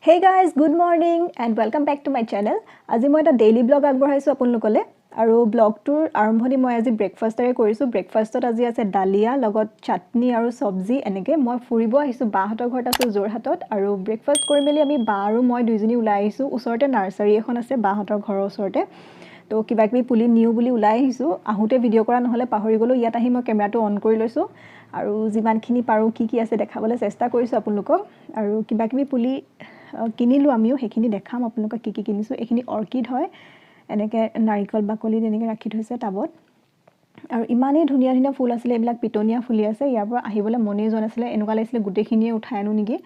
Hey guys, good morning and welcome back to my channel. আজি মই এটা daily blog আগবঢ়াইছোঁ আপোনালোকলৈ আৰু ব্লগটোৰ আৰম্ভণি মই আজি ব্ৰেকফাষ্টেৰে কৰিছোঁ। ব্ৰেকফাষ্টত আজি আছে ডালিয়া, লগত চাটনি আৰু চব্জি। এনেকৈ মই ফুৰিব আহিছোঁ, বাহঁতৰ ঘৰত আছোঁ যোৰহাটত। আৰু ব্ৰেকফাষ্ট কৰি মেলি আমি বা আৰু মই দুইজনী ওলাই আহিছোঁ। ওচৰতে নাৰ্চাৰী এখন আছে বাহঁতৰ ঘৰৰ ওচৰতে। তো কিবা কিবি পুলি নিওঁ বুলি ওলাই আহিছোঁ। আহোঁতে ভিডিঅ' কৰা নহ'লে, পাহৰি গ'লোঁ। ইয়াত আহি মই কেমেৰাটো অন কৰি লৈছোঁ আৰু যিমানখিনি পাৰোঁ, কি কি আছে দেখাবলৈ চেষ্টা কৰিছোঁ আপোনালোকক। আৰু কিবা কিবি পুলি কিনিলোঁ আমিও, সেইখিনি দেখাম আপোনালোকক কি কি কিনিছোঁ। এইখিনি অৰ্কিড হয়। এনেকৈ নাৰিকল বাকলি তেনেকৈ ৰাখি থৈছে টাবত আৰু ইমানেই ধুনীয়া ধুনীয়া ফুল আছিলে। এইবিলাক পিটনীয়া ফুলি আছে। ইয়াৰ পৰা আহিবলৈ মনেই যোৱা নাছিলে। এনেকুৱা লাগিছিলে গোটেইখিনিয়ে উঠাই আনো নেকি।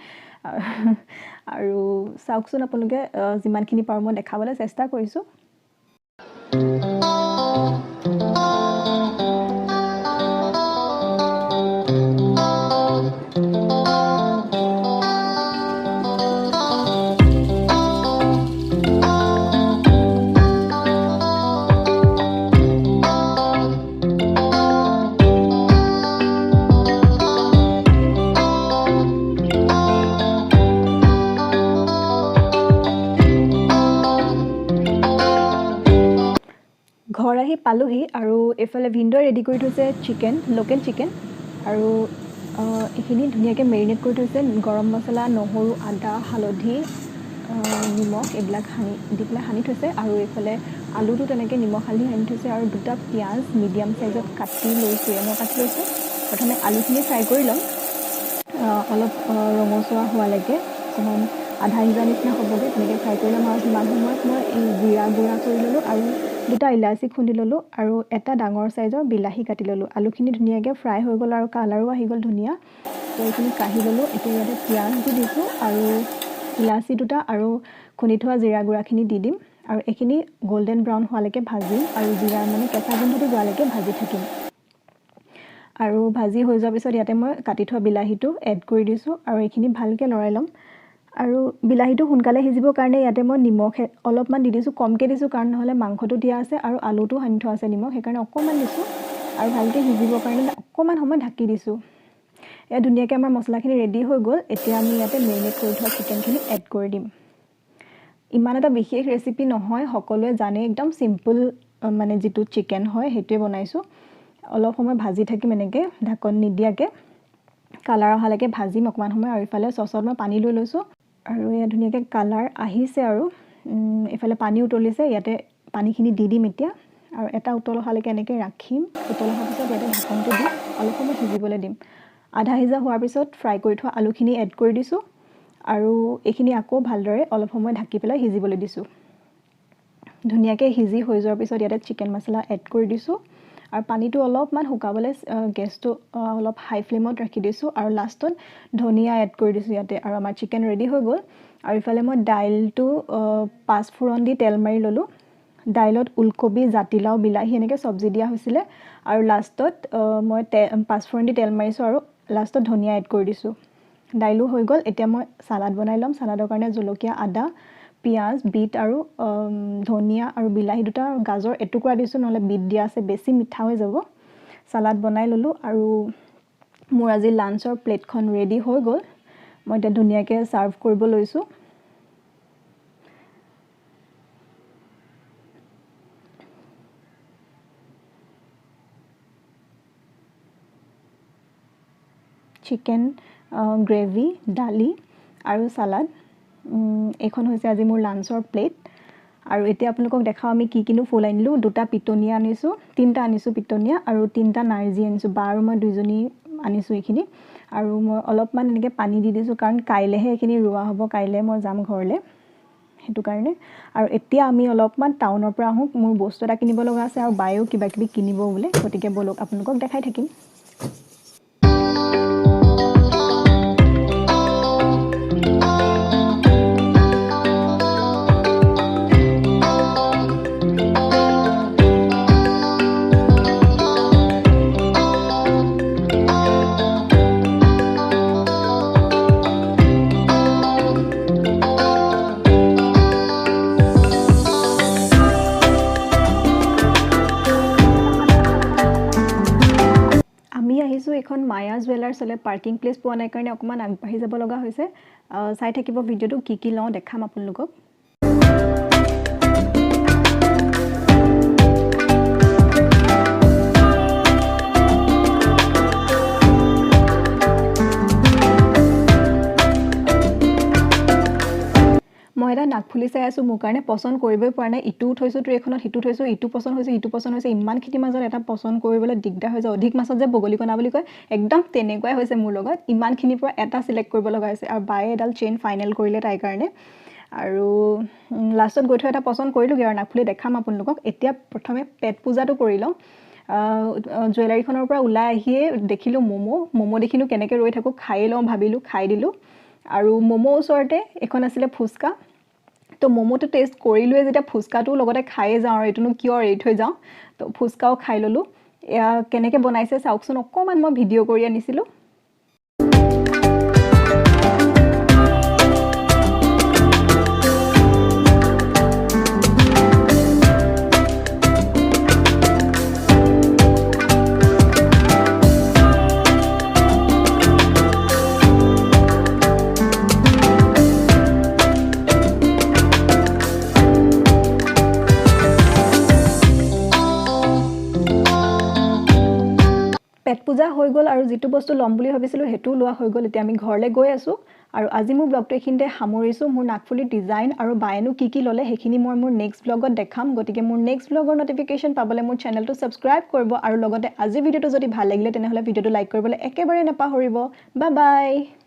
আৰু চাওকচোন আপোনালোকে, যিমানখিনি পাৰোঁ মই দেখাবলৈ চেষ্টা কৰিছোঁ। ঘৰ আহি পালোহি আৰু এইফালে ভিনদেউৱে ৰেডি কৰি থৈছে চিকেন, লোকেল চিকেন। আৰু এইখিনি ধুনীয়াকৈ মেৰিনেট কৰি থৈছে। গৰম মছলা, নহৰু, আদা, হালধি, নিমখ এইবিলাক সানি দি পেলাই সানি থৈছে। আৰু এইফালে আলুটো তেনেকৈ নিমখ হালধি সানি থৈছে। আৰু দুটা পিঁয়াজ মিডিয়াম চাইজত কাটি লৈছোঁ, মই কাটি লৈছোঁ। প্ৰথমে আলুখিনি ফ্ৰাই কৰি ল'ম অলপ ৰঙচুৱা হোৱালৈকে, অকণমান আধা সিজা নিচিনা হ'বগৈ, তেনেকৈ ফ্ৰাই কৰি ল'ম। আৰু সিমান সময়ত মই এই জিৰা গুড়া কৰি ল'লোঁ আৰু দুটা ইলাচি খুন্দি ল'লোঁ আৰু এটা ডাঙৰ চাইজৰ বিলাহী কাটি ল'লোঁ। আলুখিনি ধুনীয়াকৈ ফ্ৰাই হৈ গ'ল আৰু কালাৰো আহি গ'ল ধুনীয়া। তো এইখিনি কাঢ়ি ল'লোঁ। এতিয়া ইয়াতে পিঁয়াজ দি দিছোঁ আৰু ইলাচি দুটা আৰু খুন্দি থোৱা জিৰা গুড়াখিনি দি দিম আৰু এইখিনি গল্ডেন ব্ৰাউন হোৱালৈকে ভাজিম আৰু জিৰাৰ মানে কেঁচা গোন্ধটো যোৱালৈকে ভাজি থাকিম। আৰু ভাজি হৈ যোৱাৰ পিছত ইয়াতে মই কাটি থোৱা বিলাহীটো এড কৰি দিছোঁ আৰু এইখিনি ভালকৈ লৰাই ল'ম। আৰু বিলাহীটো সোনকালে সিজিবৰ কাৰণে ইয়াতে মই নিমখ অলপমান দি দিছোঁ। কমকৈ দিছোঁ, কাৰণ নহ'লে মাংসটো দিয়া আছে আৰু আলুটো সানি থোৱা আছে নিমখ, সেইকাৰণে অকণমান দিছোঁ। আৰু ভালকৈ সিজিবৰ কাৰণে অকণমান সময় ঢাকি দিছোঁ। এয়া ধুনীয়াকৈ আমাৰ মছলাখিনি ৰেডি হৈ গ'ল। এতিয়া আমি ইয়াতে মেৰিনেট কৰি থোৱা চিকেনখিনি এড কৰি দিম। ইমান এটা বিশেষ ৰেচিপি নহয়, সকলোৱে জানে। একদম চিম্পল, মানে যিটো চিকেন হয় সেইটোৱে বনাইছোঁ। অলপ সময় ভাজি থাকিম এনেকৈ ঢাকন নিদিয়াকৈ, কালাৰ অহালৈকে ভাজিম অকণমান সময়। আৰু ইফালে চচত মই পানী লৈ লৈছোঁ আৰু এয়া ধুনীয়াকৈ কালাৰ আহিছে আৰু এইফালে পানী উতলিছে। ইয়াতে পানীখিনি দি দিম এতিয়া আৰু এটা উতল অহালৈকে এনেকৈ ৰাখিম। উতল অহাৰ পিছত ইয়াতে ঢাকনটো দি অলপ সময় সিজিবলৈ দিম। আধা সিজা হোৱাৰ পিছত ফ্ৰাই কৰি থোৱা আলুখিনি এড কৰি দিছোঁ আৰু এইখিনি আকৌ ভালদৰে অলপ সময় ঢাকি পেলাই সিজিবলৈ দিছোঁ। ধুনীয়াকৈ সিজি হৈ যোৱাৰ পিছত ইয়াতে চিকেন মছলা এড কৰি দিছোঁ আৰু পানীটো অলপমান শুকাবলৈ গেছটো অলপ হাই ফ্লেমত ৰাখি দিছোঁ আৰু লাষ্টত ধনিয়া এড কৰি দিছোঁ ইয়াতে। আৰু আমাৰ চিকেন ৰেডি হৈ গ'ল। আৰু ইফালে মই দাইলটো পাঁচফোৰণ দি তেল মাৰি ল'লোঁ। দাইলত ওলকবি, জাতিলাও, বিলাহী এনেকৈ চব্জি দিয়া হৈছিলে। আৰু লাষ্টত মই পাঁচফোৰণ দি তেল মাৰিছোঁ আৰু লাষ্টত ধনিয়া এড কৰি দিছোঁ। দাইলো হৈ গ'ল। এতিয়া মই চালাড বনাই ল'ম। চালাডৰ কাৰণে জলকীয়া, আদা, পিঁয়াজ, বিট আৰু ধনিয়া আৰু বিলাহী দুটা আৰু গাজৰ এটুকুৰা দিছোঁ, নহ'লে বিট দিয়া আছে, বেছি মিঠা হৈ যাব। চালাড বনাই ল'লোঁ আৰু মোৰ আজি লাঞ্চৰ প্লেটখন ৰেডি হৈ গ'ল। মই এতিয়া ধুনীয়াকৈ ছাৰ্ভ কৰিব লৈছোঁ। চিকেন গ্ৰেভি, দালি আৰু চালাড, এইখন হৈছে আজি মোৰ লাঞ্চৰ প্লেট। আৰু এতিয়া আপোনালোকক দেখাওঁ আমি কি কিনো ফুল আনিলোঁ। দুটা পিটনীয়া আনিছোঁ, তিনিটা আনিছোঁ পিটনীয়া আৰু তিনিটা নাৰ্জী আনিছোঁ। বা আৰু মই দুইজনী আনিছোঁ এইখিনি। আৰু মই অলপমান এনেকৈ পানী দি দিছোঁ, কাৰণ কাইলৈহে এইখিনি ৰোৱা হ'ব। কাইলৈ মই যাম ঘৰলৈ, সেইটো কাৰণে। আৰু এতিয়া আমি অলপমান টাউনৰ পৰা আহোঁ। মোৰ বস্তু এটা কিনিব লগা আছে আৰু বায়েও কিবা কিবি কিনিব বোলে। গতিকে ব'লক, আপোনালোকক দেখাই থাকিম। এইখন মায়া জুৱেলাৰ্ছলৈ। পাৰ্কিং প্লেচ পোৱা নাই কাৰণে অকণমান আগবাঢ়ি যাব লগা হৈছে। চাই থাকিব ভিডিঅ'টো, কি কি লওঁ দেখাম আপোনালোকক। মই এটা নাকফুলি চাই আছোঁ, মোৰ কাৰণে পচন্দ কৰিবই পৰা নাই। ইটোও থৈছোঁ ট্ৰেখনত, সিটো থৈছোঁ, ইটো পচন্দ হৈছে, সিটো পচন্দ হৈছে। ইমানখিনিৰ মাজত এটা পচন্দ কৰিবলৈ দিগদাৰ হৈ যায়। অধিক মাছত যে বগলী কণা বুলি কয়, একদম তেনেকুৱাই হৈছে মোৰ লগত। ইমানখিনিৰ পৰা এটা চিলেক্ট কৰিব লগা হৈছে। আৰু বায়ে এডাল চেইন ফাইনেল কৰিলে তাইৰ কাৰণে। আৰু লাষ্টত গৈ থৈ এটা পচন্দ কৰিলোঁগৈ আৰু নাকফুলি দেখাম আপোনালোকক। এতিয়া প্ৰথমে পেট পূজাটো কৰি লওঁ। জুৱেলাৰীখনৰ পৰা ওলাই আহিয়ে দেখিলোঁ ম'ম'। ম'ম' দেখিনো কেনেকৈ ৰৈ থাকোঁ, খায়ে লওঁ ভাবিলোঁ, খাই দিলোঁ। আৰু ম'ম' ওচৰতে এখন আছিলে ফুচকা। তো ম'ম'টো টেষ্ট কৰিলোৱে যেতিয়া, ফুচকাটোও লগতে খায়ে যাওঁ আৰু এইটোনো কিয় এৰি থৈ যাওঁ। তো ফুচকাও খাই ল'লোঁ। এয়া কেনেকৈ বনাইছে চাওকচোন, অকণমান মই ভিডিঅ' কৰি আনিছিলোঁ। পেট পূজা হৈ গ'ল আৰু যিটো বস্তু ল'ম বুলি ভাবিছিলোঁ সেইটোও লোৱা হৈ গ'ল। এতিয়া আমি ঘৰলৈ গৈ আছোঁ আৰু আজি মোৰ ব্লগটো এইখিনিতে সামৰিছোঁ। মোৰ নাকফুলিৰ ডিজাইন আৰু বায়েনো কি কি ল'লে সেইখিনি মই মোৰ নেক্সট ব্লগত দেখাম। গতিকে মোৰ নেক্সট ব্লগৰ নটিফিকেশ্যন পাবলৈ মোৰ চেনেলটো ছাবস্ক্ৰাইব কৰিব আৰু লগতে আজিৰ ভিডিঅ'টো যদি ভাল লাগিলে তেনেহ'লে ভিডিঅ'টো লাইক কৰিবলৈ একেবাৰে নাপাহৰিব। Bye bye.